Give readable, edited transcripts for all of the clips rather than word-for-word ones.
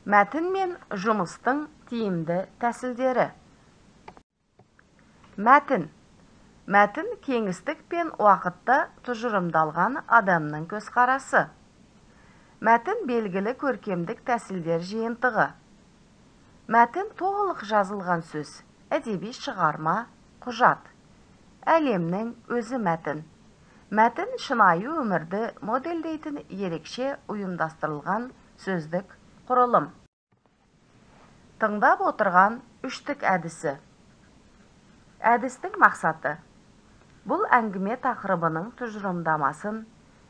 Мәтін мен жұмыстың тиімді тәсілдері. Мәтін. Мәтін кеңістік пен уақытта тұжырымдалған адамның көзқарасы. Мәтін белгілі көркемдік тәсілдер жиынтығы. Мәтін толық жазылған сөз, әдеби шығарма, құжат. Әлемнің өзі мәтін. Мәтін шынайы өмірді модельдейтін ерекше ұйымдастырылған сөздік құрылым. Тыңдап отырған үштік әдісі. Әдістің мақсаты. Бұл әңгіме тақырыбының тұжырымдамасын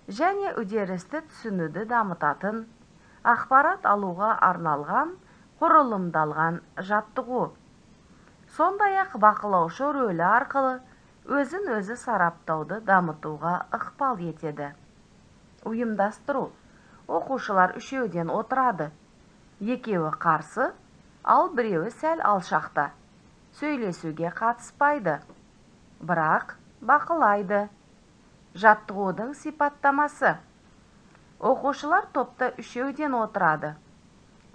және үдерісті түсінуді дамытатын, ақпарат алуға арналған құрылымдалған жаттығу. Сондай-ақ бақылаушы рөлі арқылы өзін-өзі сараптауды дамытуға ықпал етеді. Ұйымдастыру. Оқушылар үшеуден отырады. Екеуі қарсы, ал біреуі сәл алшақта. Сөйлесуге қатыспайды, бірақ бақылайды. Жаттығудың сипаттамасы. Оқушылар топта үшеуден отырады.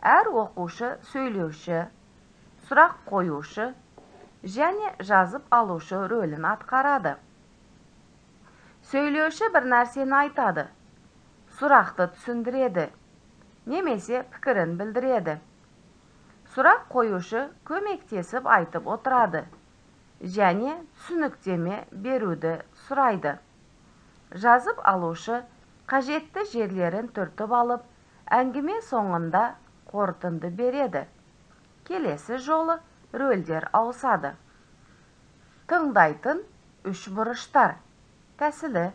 Әр оқушы сөйлеуші, сұрақ қоюшы және жазып алушы рөлін атқарады. Сөйлеуші бір нәрсені айтады, сұрақты түсіндіреді, немесе пікірін білдіреді. Сұрақ қоюшы көмектесіп айтып отырады және түсініктеме беруді сұрайды. Жазып алушы қажетті жерлерін түртіп алып, әңгіме соңында қорытынды береді. Келесі жолы рөлдер ауысады. Тыңдайтын үш бұрыштар тәсілі.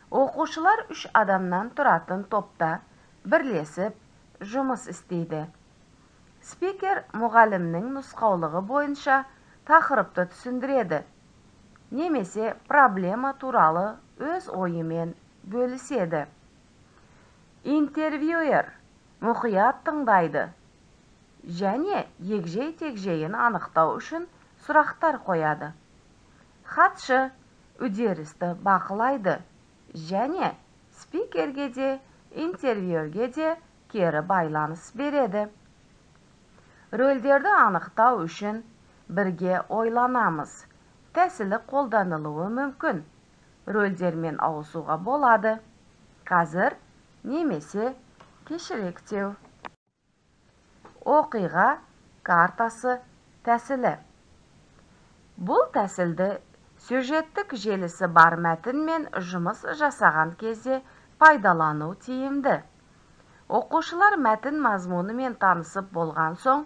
Оқушылар үш адамнан тұратын топта бірлесіп жұмыс істейді. Спикер мұғалімнің нұсқаулығы бойынша тақырыпты түсіндіреді, немесе проблема туралы өз ойымен бөліседі. Интервьюер мұқият тыңдайды және егжей-тегжейін анықтау үшін сұрақтар қояды. Хатшы үдерісті бақылайды және спикерге де, интервьюерге де кері байланыс береді. Рөлдерді анықтау үшін бірге ойланамыз. Тәсілі қолданылуы мүмкін. Рөлдермен ауысуға болады. Қазір немесе кешіректеу. Оқиға картасы тәсілі. Бұл тәсілді сюжеттік желісі бар мәтінмен жұмыс жасаған кезде пайдалану тиімді. Оқушылар мәтін мазмұнымен танысып болған соң,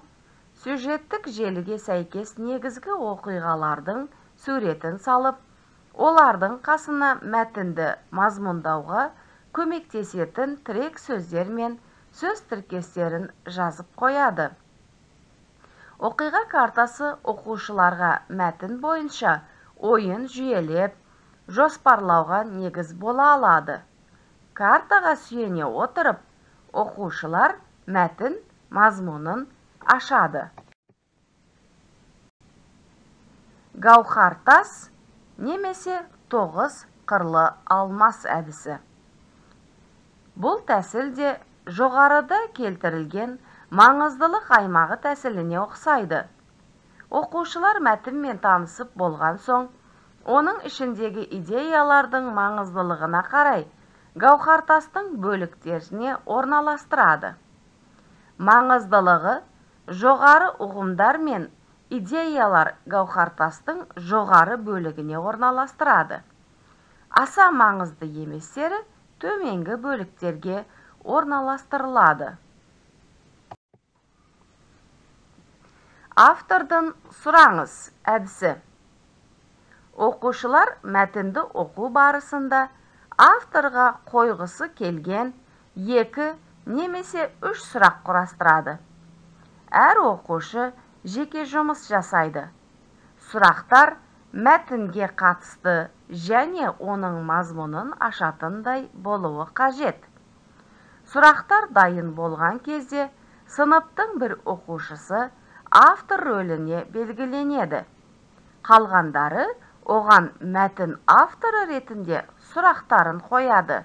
сюжеттік желіге сәйкес негізгі оқиғалардың суретін салып, олардың қасына мәтінді мазмұндауға көмектесетін тірек сөздер мен сөз тіркестерін жазып қояды. Оқиға картасы оқушыларға мәтін бойынша ойын жүйелеп, жоспарлауға негіз бола алады. Картаға сүйене отырып, оқушылар мәтін мазмұнын ашады. Гауһартас немесе 9 қырлы алмас әдісі. Бұл тәсіл де жоғарыда келтірілген маңыздылық аймағы тәсіліне ұқсайды. Оқушылар мәтінмен танысып болған соң, оның ішіндегі идеялардың маңыздылығына қарай гауһартастың бөліктеріне орналастырады. Маңыздылығы жоғары ұғымдар мен идеялар гауһартастың жоғары бөлігіне орналастырады. Аса маңызды еместері төменгі бөліктерге орналастырылады. Автордың сұраңыз әдісі. Оқушылар мәтінді оқу барысында авторға қойғысы келген 2 немесе 3 сұрақ құрастырады. Әр оқушы жеке жұмыс жасайды. Сұрақтар мәтінге қатысты және оның мазмұнын ашатындай болуы қажет. Сұрақтар дайын болған кезде сыныптың бір оқушысы автор рөліне белгіленеді. Қалғандары оған мәтін авторы ретінде сұрақтарын қояды.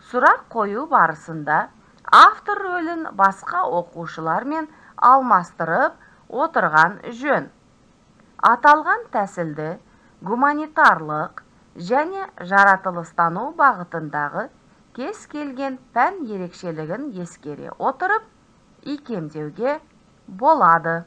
Сұрақ қою барысында Автор рөлін басқа оқушылармен алмастырып отырған жөн. Аталған тәсілді гуманитарлық және жаратылыстану бағытындағы кез келген пән ерекшелігін ескере отырып, икемдеуге болады.